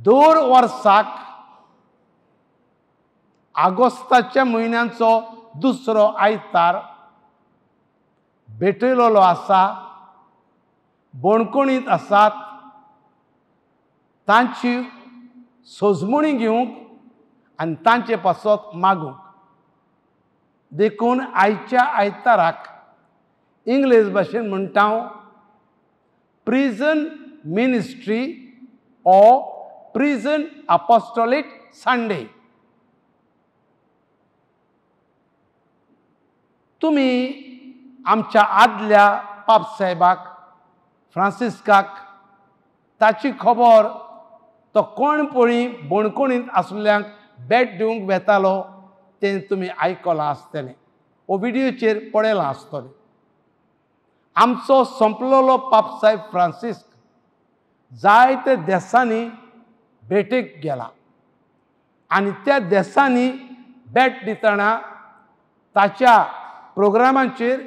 दर वर्साक आगोस्ताच्या म्हयन्याचो दुसरो आयतार भेटयलेलो आसा. बणकोणींत आसात तांची सोजमणी घेवंक आनी तांचे पासत मागूंक. देखून आयच्या आयताराक इंग्लीश भाशेन म्हणटा हांव prison ministry or prison apostolate Sunday. तुमी आमच्या आदल्या पापसाहेबाक फ्रांसिस्काक ताची खबर तो कोण पळी बणकोणींत आसल्यांक भेट दिवंक वेतालो तें तुमी आयकलां आसतलें वो विडियोचेर पळयलां आसतलें. आमचो सोंपलेलो पापसाहेब फ्रांसिस्क जायते देसांनी भेटेक गेला आनी त्या देसांनी भेट दितना ताच्या प्रोग्रामाचेर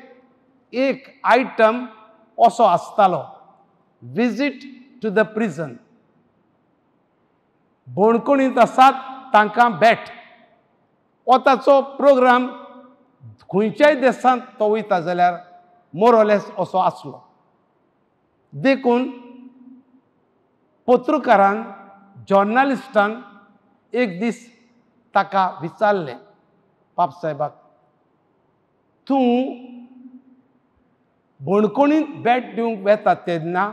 एक आयटम असो आसतालो, विजीट टू the prison. बणकोणींत आसात तांकां भेट हो ताचो प्रोग्राम खंयच्याय देशांत तो वयता जाल्यार मोरलेस असो आसलो. देखून पत्रकारान जर्नलिस्टान एक दीस ताका विचारलें, पापसाहेबाक, तूं बणकोणींत भेट दिवंक वेता तेन्ना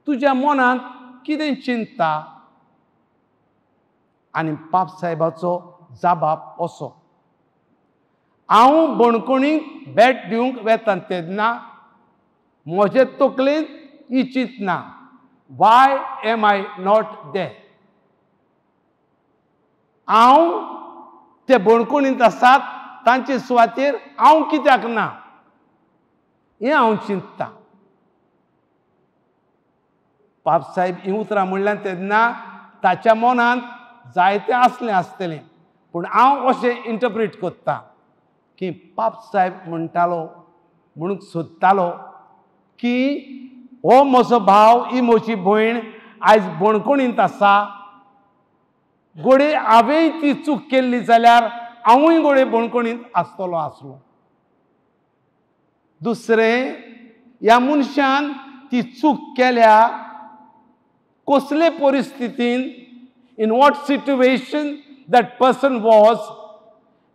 तुज्या मनांत कितें चिंतता? आनी पापसाहेबाचो जाबाब असो, हांव बणकोणीक भेट दिवंक वेता तेन्ना म्हजे तकलेंत ही चिंतना, why am I not there? हांव ते बणकोणींत आसात तांचे सुवातेर हांव कित्याक ना हें हांव चिंतता. पापसाहेब हीं उतरां म्हणल्यार तेन्ना ताच्या मनांत जायतें आसलें आसतलें, पूण हांव अशें इंटरप्रीट करता की पापसाहेब म्हणटालो म्हणूंक सोदतालो की हो म्हजो भाव ही म्हजी भयण आयज बणकोणींत आसा, घडये हांवेंय ती चूक केल्ली जाल्यार हांवूय घडये बणकोणींत आसतलो आसलो. दुसरें, ह्या मनशान ती चूक केल्या कसले परिस्थितीन, in what situation that person was,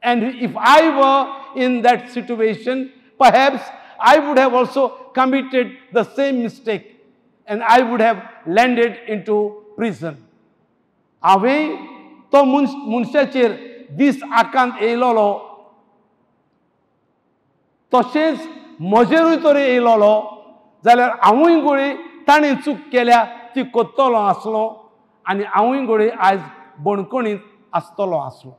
and if I were in that situation perhaps I would have also committed the same mistake and I would have landed into prison. हांवें तो मनशाचेर दीस आकांत येयलोलो तशेंच म्हजेरूय तर येयलोलो जाल्यार हांवूय गोळी ताणें चूक केल्या ती कोत्तलो आसलो आनी हांवूय गोळी आयज बणकोणींत आसतलो आसलो.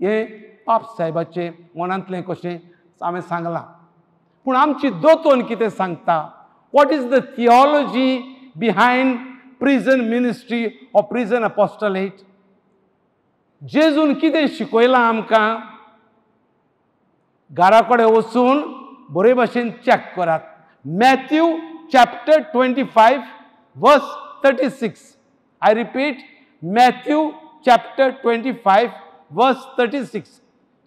हें पापसाहेबाचें मनांतलें कशें हांवें सांगलां. पूण आमची दोतोन कितें सांगता? What is the theology behind prison ministry or prison apostolate? जेजून कितें शिकयलां आमकां? घरा कडेन वचून बरे भाशेन चॅक करात. Matthew chapter 25 verse 36. I repeat, Matthew chapter 25 verse 36.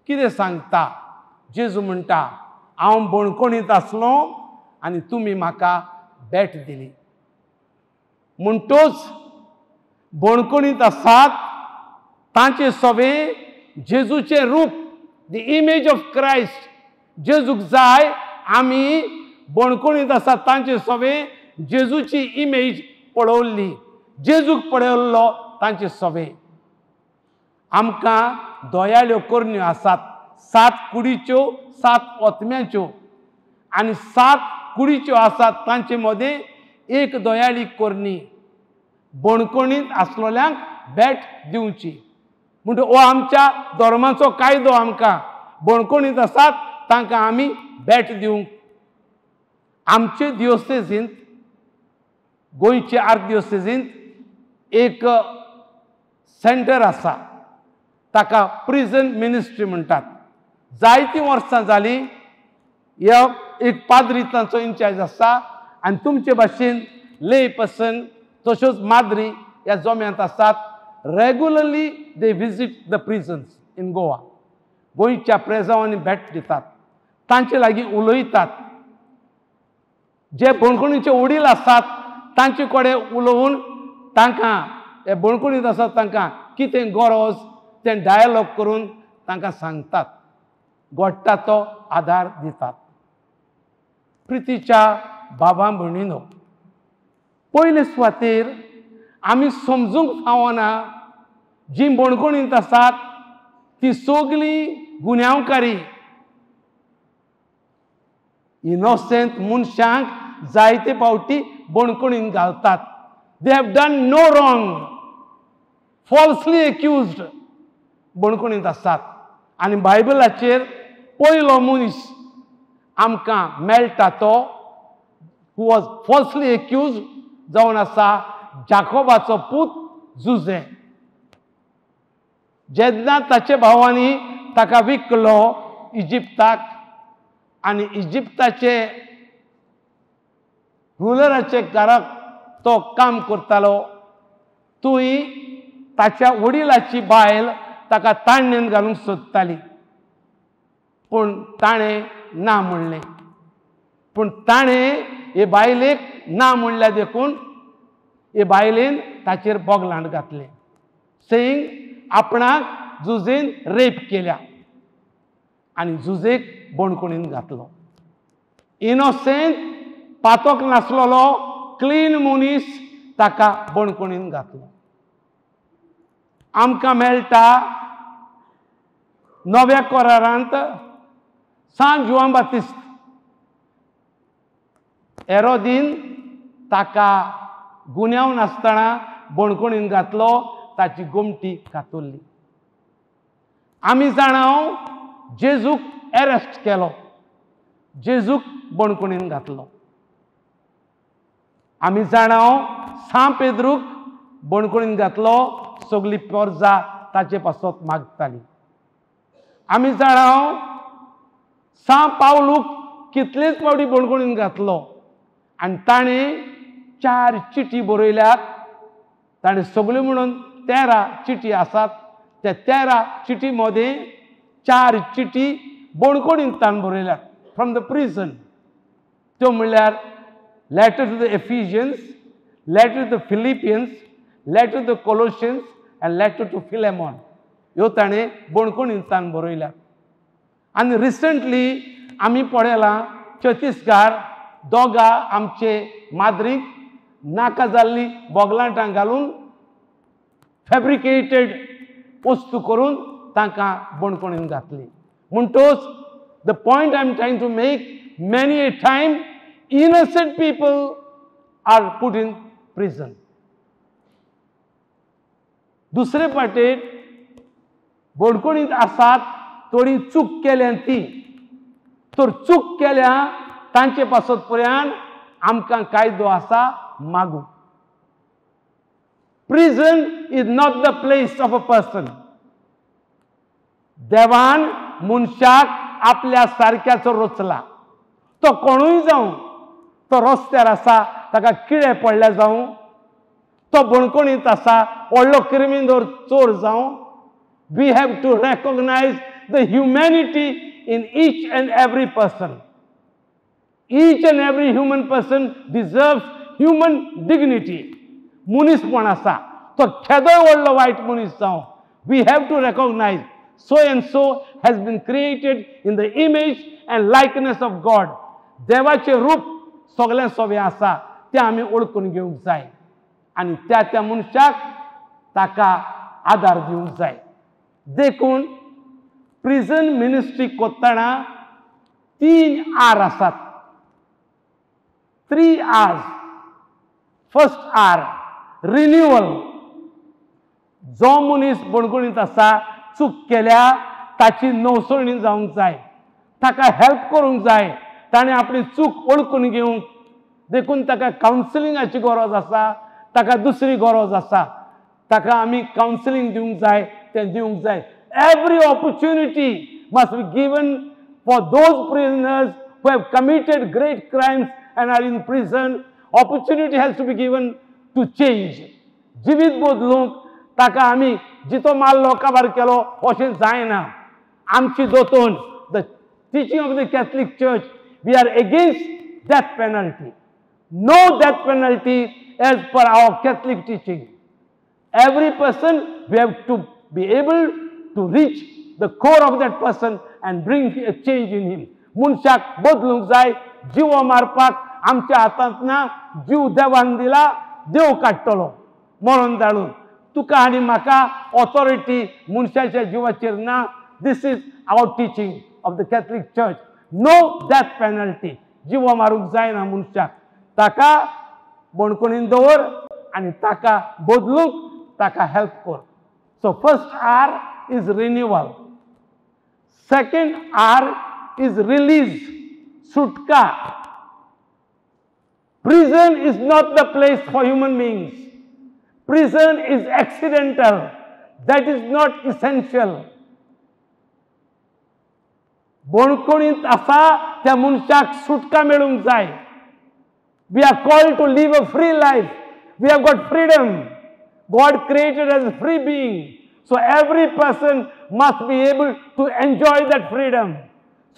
कितें सांगता? जेजू म्हणटा, हांव बणकोणींत आसलो आनी तुमी म्हाका भेट दिली. म्हणटोच बणकोणींत आसात तांचे सवे जेजूचें रूप, the image of Christ जेजूक जाय. आमी बणकोणींत आसात तांचे सवे जेजूची इमेज पळोवली, जेजूक पळयल्लो तांचे सवे. आमकां दयाल्यो करण्यो आसात, 7 कुडीच्यो 7 ओतम्यांच्यो, आनी 7 कुडीच्यो आसात तांचे मदें एक दयाळी करणी, बणकोणींत आसलेल्यांक भेट दिवची. म्हणटा हो आमच्या धर्माचो कायदो. आमकां बणकोणींत आसात तांकां आमी भेट दिवंक. आमचे दियोसेजींत, गोंयचे आर्कदियोसेजींत एक सेंटर आसा, ताका प्रिजन मिनिस्ट्री म्हणटात. जायतीं वर्सां जालीं ह्या एक पाद्री तांचो इन्चार्ज आसा आनी तुमचे भाशेन ले पर्सन तश्योच माद्री ह्या जोम्यांत आसात. Regularly they visit the prisons in Goa. गोंयच्या प्रेजांवांनी भेट दितात, तांचे लागीं उलयतात, जे बणखणीचे वडील आसात तांचे कडेन उलोवन तांकां हे बणखणींत आसात तांकां कितें गरज तें डायलॉग करून तांकां सांगतात, घडटा तो आदार दितात. प्रितीच्या बाबा भयणीनो, पयले सुवातेर आमी समजूंक फावना जीं बणखणींत आसात ती सगळीं गुन्यांवकारी. इनोसेंट मनशांक जायते फावटी बणखणींत घालतात. They have done no wrong, falsely accused बणखणींत आसात. आनी बायबलाचेर पयलो मनीस आमकां मेळटा तो हू वॉज फॉल्सली एक्यूज्ड जावन आसा जाकोबाचो पूत जुझे. जेन्ना ताचे भावांनी ताका विकलो इजिप्ताक आनी इजिप्ताचे रुलराचे घराक तो काम करतालो, थंय ताच्या वडिलाची बायल ताका ताणेन घालूंक सोदताली, पूण ताणें ना म्हणलें. पूण ताणें हे बायलेक ना म्हणल्यार देखून हे बायलेन ताचेर बोगलांड घातलें, सेईंग आपणाक जुझेन रेप केल्या आनी जुझेक बणखणीन घातलो. इनोसेंट पातोक नासलेलो क्लीन मनीस ताका बणखणीन घातलो. आमकां मेळटा नव्या करारांत सांत जुआंव बातिस्त एरोदीन ताका गुन्यांव नासतना बणखणीन घातलो, ताची गोमटी कातरली. आमी जाणाव जेजूक एरेस्ट केलो, जेजूक बणखणीन घातलो. आमी जाणाव सांत पेद्रूक बणखणीन घातलो, सगळी पोरजा ताचे पासत मागताली. आमी जाणाव सांत पावलूक कितलेच फावटी बणखणीन घातलो आनी ताणें 4 चिटी बरयल्यात. ताणें सगळ्यो म्हणून 13 चिटी आसात. त्या 13 चिटी मदें 4 चिटी बणखणींत ताणें बरयल्यात फ्रॉम the prison. त्यो म्हणल्यार letter to the Ephesians, letter to the Philippians, letter to the Colossians and letter to Philemon. ह्यो ताणें बणखणींत ताणें बरयल्यात. आनी रिसंटली आमी पळयलां छत्तीसगड दोगा आमचे माद्रीक नाका जाल्ली बोगलांटां घालून फॅब्रिकेटेड वस्तू करून तांकां बणखणीन घातली. म्हणटोच the point I am trying to make, many a time innocent people are put in prison. दुसरे पाटेन बणखणींत आसात थोडी चूक केल्या ती, तर चूक केल्या तांचे पासत पर्यंत आमकां कायदो आसा मागू. Prison is not the place of a person. देवान मनशाक आपल्या सारक्याचो रचला, तो कोणूय जावं, तो रस्त्यार आसा ताका किडे पडल्या जावं, तो बणखणींत आसा व्हडलो क्रिमिनल चोर जावं, we have to recognise the humanity in each and every person. Each and every human person deserves human dignity. मनीसपण आसा, तो केदोय व्हडलो वायट मनीस जावं, we have to recognise so and so has been created in the image and likeness of God. देवाचें रूप सगळें सोबें आसा, तें आमी ओळखून घेवंक जाय आनी त्या त्या मनशाक ताका आदार दिवंक जाय. देखून प्रिजन मिनिस्ट्री करतना 3 R आसात. 3 R's. First R, renewal. जो मनीस बणखणींत आसा चूक केल्या ताची नवसरणी जावंक जाय, ताका हेल्प करूंक जाय, ताणें आपली चूक वळखून घेवंक. देखून ताका कावन्सिलिंगाची गरज आसा, ताका दुसरी गरज आसा, ताका आमी कावन्सिलींग दिवंक जाय, तें दिवंक जाय. Every opportunity must be given for those prisoners who have committed great crimes and are in prison, Opportunity has to be given to change. जिवीत बदलूंक ताका आमी जितो मारलो काबार केलो अशें जायना. आमची दोतोन, the teaching of the Catholic Church, we are against death penalty. No death penalty as per our Catholic teaching. Every person, we have to be able to reach the core of that person and bring a change in him. मनशाक बदलूंक जाय. जिवो मारपाक आमच्या हातांत ना. जीव देवान दिला, देव काडटलो मरण धाडून. तुका आनी म्हाका ऑथॉरिटी मनशाच्या जिवाचेर ना. This is our teaching of the Catholic Church. No death penalty. जिवो मारूंक जायना मनशाक. ताका बणकोणीन दवर आनी ताका बदलूंक ताका हेल्प कर. So first R is renewal. Second R is release, सुटका. Prison is not the place for human beings. Prison is accidental. That is not essential. बणकोणींत आसा त्या मनशाक सुटका मेळूंक जाय. We are called to live a free life. We have got freedom. God created as a free being. So every person must be able to enjoy that freedom.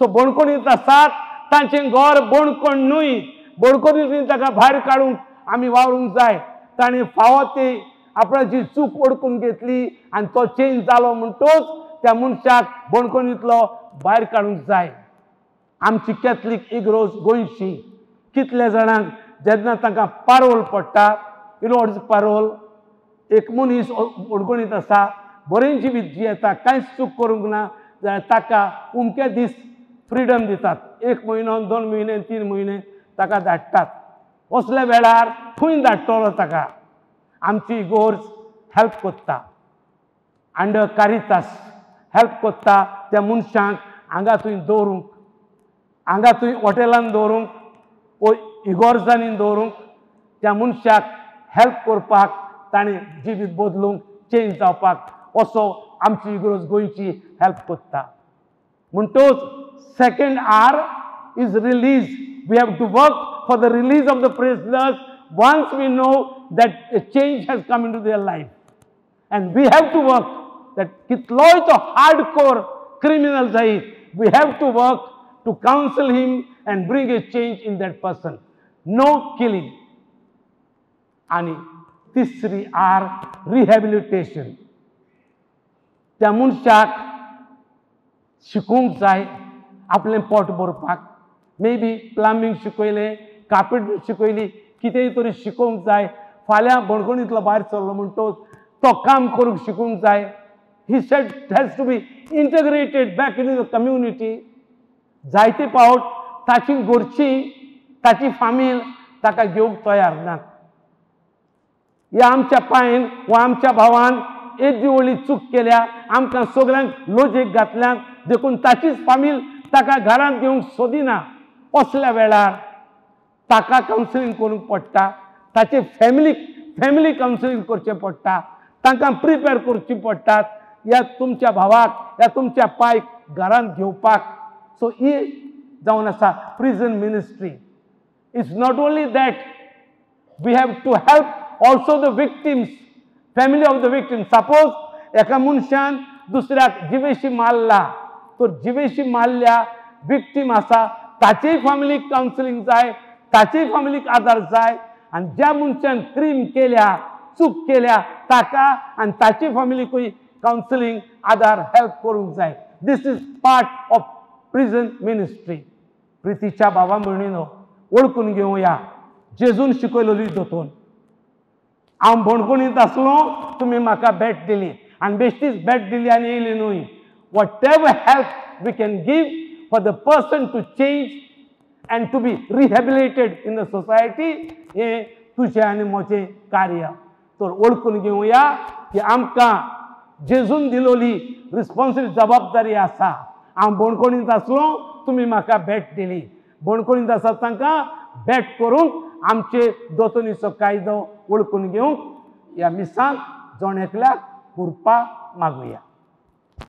So बणकोणींत आसात तांचें घर बणकोण न्हय. बणकोणींत ताका भायर काडूंक आमी वावरूंक जाय. ताणें फावो ती आपणाची चूक ओडकून घेतली आनी तो चेंज जालो म्हणटोच त्या मनशाक बणकोणींतलो भायर काडूंक जाय. आमची कॅथलीक इगर्ज गोंयची कितल्या जाणांक जेन्ना तांकां पारोल पडटा, you know what is parole? एक मनीस बणकोणींत आसा, बरें जिवीत जियेता, कांयच चूक करूंक ना जाल्यार ताका उमके दीस फ्रिडम दितात. 1 म्हयनो, 2 म्हयने, 3 म्हयने ताका धाडटात. असल्या वेळार खंय धाडटलो ताका? आमची इगर्ज हेल्प कोत्ता, अंडर कारितास हेल्प कोत्ता त्या मनशांक हांगा थंय दवरूंक, हांगा थंय हॉटेलान दवरूंक वो इगर्जांनी दवरूंक, त्या मनशाक हेल्प करपाक, ताणें जिवीत बदलूंक, चेंज जावपाक असो आमची इगर्ज गोंयची हेल्प कोत्ता. म्हणटोच second R is release. We have to work for the release of the prisoners once we know that a change has come into their life. And we have to work that कितलोय तो hardcore criminal जायत, we have to work to counsel him and bring a change in that person. No killing. आनी तिसरी R rehabilitation. त्या मनशाक शिकूंक जाय आपलें पोट भरपाक. May be plumbing शिकयलें, कार्पेंटरी शिकयली, कितेंय तरी शिकोवंक जाय. फाल्यां बणकोणींतलो भायर सरलो म्हणटोच तो काम करूंक शिकूंक जाय. He said has to be integrated back in the community. जायते फावट ताची घरची, ताची फामील ताका घेवंक तयार ना. ह्या आमच्या पायन वा आमच्या भावान एक व्हडली चूक केल्या, आमकां सगळ्यांक लजेक घातल्यान, देखून ताचीच फामील ताका घरांत घेवंक सोदिना. असल्या वेळार ताका कावन्सिलींग करूंक पडटा, ताचे फॅमिली कावन्सिलींग करचें पडटा, तांकां प्रिपेर करची पडटात ह्या तुमच्या भावाक, ह्या तुमच्या पायक घरांत घेवपाक. सो ही जावन आसा prison ministry. It's not only that, we have to help also the victims, family of the victim. Suppose एका मनशान दुसऱ्याक जिवेशी मारला, तर जिवेशी मारल्या विक्टीम आसा ताचेय फॅमिलीक कावन्सिलींग जाय, ताचेय फॅमिलीक आदार जाय. आनी ज्या मनशान क्रीम केल्या, चूक केल्या ताका आनी ताचे फॅमिलीकूय कावन्सिलींग, आदार, हेल्प करूंक जाय. This is part of prison ministry. प्रितीच्या भावा भयणीनो, वळखून घेवया जेजून शिकयलेली दोतोन. हांव बणकोणींत आसलो, तुमी म्हाका भेट दिली आनी बेश्टीच भेट दिली आनी येयली न्हय. Whatever help we can give for the person to change and to be rehabilitated in the society, हें तुजें आनी म्हजें कार्य. तर वळखून घेवया की आमकां जेजून दिलोली रिस्पॉन्सिबिलिटी, जबाबदारी आसा. हांव बणकोणींत आसलो, तुमी म्हाका भेट दिली. बणकोणींत आसा तांकां भेट करूंक आमचे दोतोनीचो कायदो वळखून घेवंक ह्या मिसांक जण एकल्याक कृपा मागुया.